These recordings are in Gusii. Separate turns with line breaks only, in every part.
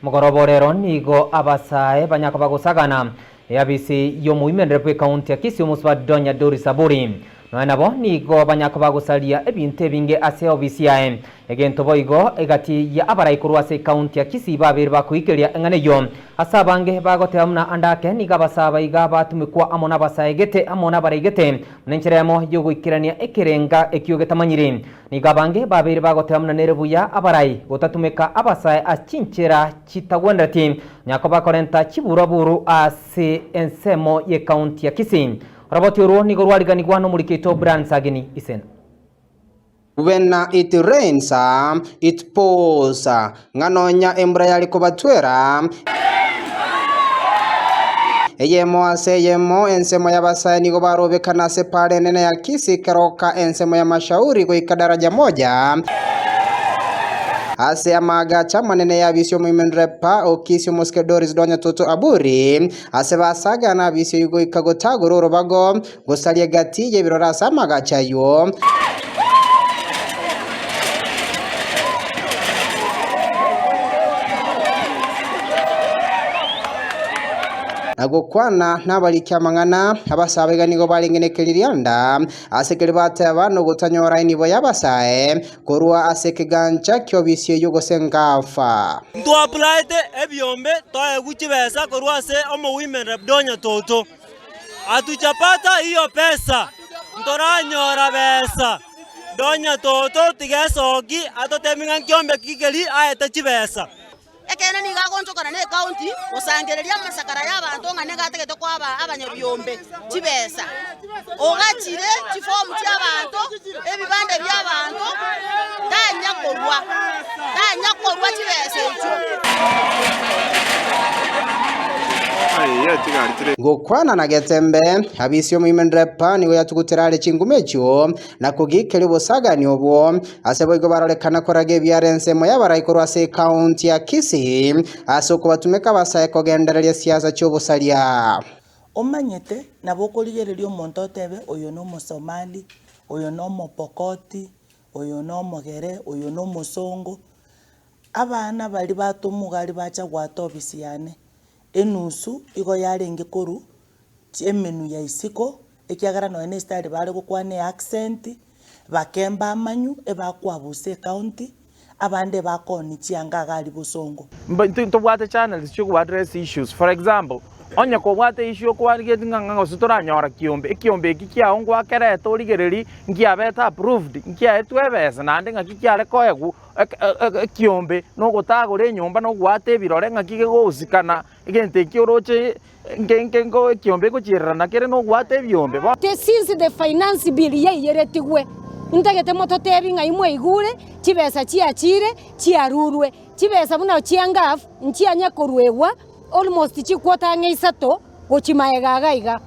Mogoroba orero nigo abasae banyakoba gosagana eabisi y'omoimenere bw'ekaunti ya Kisii omosubati Donya Doris Aburi. Nonya nabo nigo banyakoba gosaria ebinto ebinge ase eobisi yaye. Egento boigo egati ya abarai korwa ase ekaunti ya Kisii babeire bakoikeria eng'ana eyio. Ase abange bagoteba buna ande ake nigo abasae aba iga batumekwa amo nabasae gete amo nabarai gete buna enchera eyemo y'ogoikerania ekerenga ekio getamanyiri. Nigo abange babeire bagoteba buna nere buya abarai gotatumeka abasae ase chinchera chitagwenereti nyakoba korenta chiburaburu ase ensemo y'ekaunti ya Kisii. Oroboti orwo nigo rwariganigwa nomoriki oito Brian Sagini Isena.
When it rains, it pours, ng'a nonya embura yare kobatwera. Eyemo ase eyemo, ensemo y'abasae nigo barobekana ase paara enene ya Kisii keroka ensemo ya Mashauri goika daraja moja. Ase amaagacho amanene y'abisi omoimenrepa o Kisii omosike Doris Donya Toto Aburi, ase basaga na abisi oyio goika gotagora orobago, gosaria egati y'ebirore ase amaagacho ayio. Na gokwana nabariki amang'ana, abasae iga nigo barenge nekeririanda ase keria bateba nogotanyora enibo y'abasae korwa ase ekegancha ki'obisi eyio gose ngafa.
Ntwaapulaete ebiombe toegwe chibesa korwa ase omowomen rep Donya Toto. Hatujapata hiyo pesa, ntoranyora besa. Donya Toto tiga esoki atotebie ng'a nkiombe ki keria aete chibesa.
Ekeene nigo agonchokana necounty gosangereria amasakara y'abanto ng'a nigo atagete koa abanyabiombe chibesa. Ogachire chifomu chi'abanto, ebibande bi'abanto, tanya korua, tanya korua chibesa echio.
Gokwana na Getembe, abisi omoimenrepa nigo yatugutera are chinguma echio, na kogikeria obosagani obwo, ase boigo barorekana koraga ebiara ensemo y'abarai korwa ase ekaunti ya Kisii, ase okobatumeka abasae kogendereria siasa chi'obosaria.
Omanyete, nabo okorigereria omonto otebe oyo na omosomali, oyo na omopokoti, oyo na omogere, oyo na omosongo. Abana baria batomwa iga bacha goata ofisi yane, enusu igo yarenge korwa emenwa ya isiko, ekiagera nonye na esitari bare gokwana eaccent, bakemba amanyu, ebakwabusa ecounty, abande ebakoonia chianga iga aria bosongo.
Intwe ntobwate channels chia ogo address issues, for example, onye kobwate issue okwarigeti ng'a ng'a gose toranyora kiombe, ekiombe eki kiago ngwakerete origererie nkiabete approved, nkiaetwe ebesa naende ng'aki kiare koegwa ekiombe na ogotagora enyomba na ogoata ebirore ng'aki kegohusikana egento eki oroche nke nke nko ekiombe egochiererana kere na ogoata ebiombe bono.
Since the finance bill yaiyeretigwe, ntagete mototebi ng'ai mwaigure chibesa chiachire chiarurwe. Chibesa buna chia ngaf nchianya koruegwa almost chiquota ang'e isato gochia maega iga iga.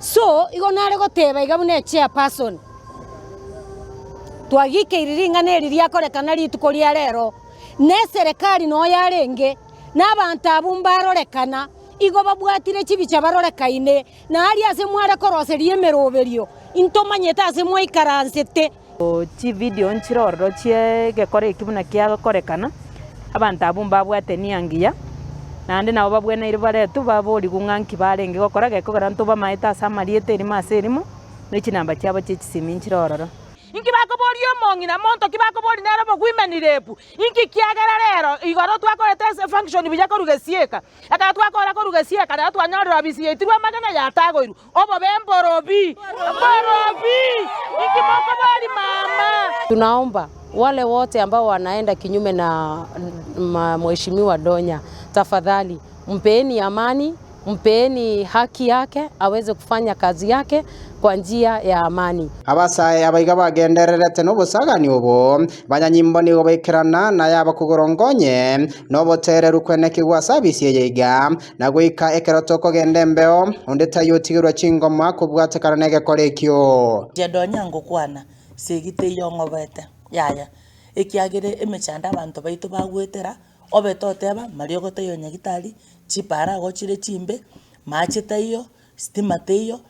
So, igo nare goteba iga buna echairperson, twagikeiri ring'ana eri riakorekana rituko ria rero, na eserekari noo yarenge, na abanto abwo mbarorekana, igo babwatire chibicha barorekaine, na aria ase mware koroseria emeroberio, intomanyete ase mwaikaransete.
Chividio nchire ororo chi'egekora eki buna kiagokorekana, abanto abwo mbabwate nia engiya, naende nabo babweneire baretwe baborigwe ng'a nki barenge gokora, gekogera ntobamaete ase amarieta erimo ase erimo, ne chinamba chiabo chie chisimi nchire ororo.
Inki bakoboria omong'ina? Monto ki bakoboria nere omoguimani repu? Inki kiagera rero igoro twakorete ase efunction buya korwa gesieka? Ekero twakora korwa gesieka rero twanyorire ofisi yaitirwe amagena yatagoirwe. Obobe mborobi! Mborobi! Inki mokoboria mama?
Tunaomba wale wote ambao wanaenda kinyume na Mheshimiwa Donya, tafadhali mpeeni amani, mpeeni haki yake aweze kufanya kazi yake kwa njia ya amani.
Abasae abaiga bagendererete nobosagani obo, banyanyimbo nigo baikerana naye abakogoro nkonye, noboteereru kwenekigwa ase abisi eye iga, na goika ekero tokogenda embeo, onde taiyo otigerwa chingoma kobwatekana negekora ekio.
Inche Donya ngokwana, segi teiyo ng'obete, yaya, ekiagera emechando abanto baito bagwetera, obe toteba mariogo taiyo nyagitari, chipara igo chire chimbe, mache taiyo, stima teiyo,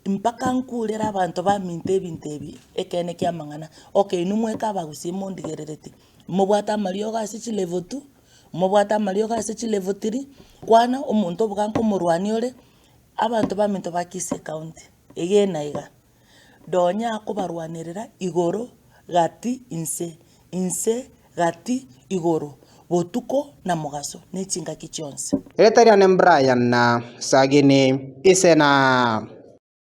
mpaka nkurere abanto baminto ebinto ebi ekeene kia amang'ana. Okay inwe mweka abagusii mondigerereti, mobwate amariogo ase chilevel two. Mobwate amariogo ase chilevel three, kwana omonto oboga nkomorwania ore, abanto baminto ba Kisii County, egena iga, Donya akobarwanerera igoro, gati, inse, inse, gati, igoro, botuko na mogaso, ne chingaki chionsi.
Erieta riane Brian Sagini Isena.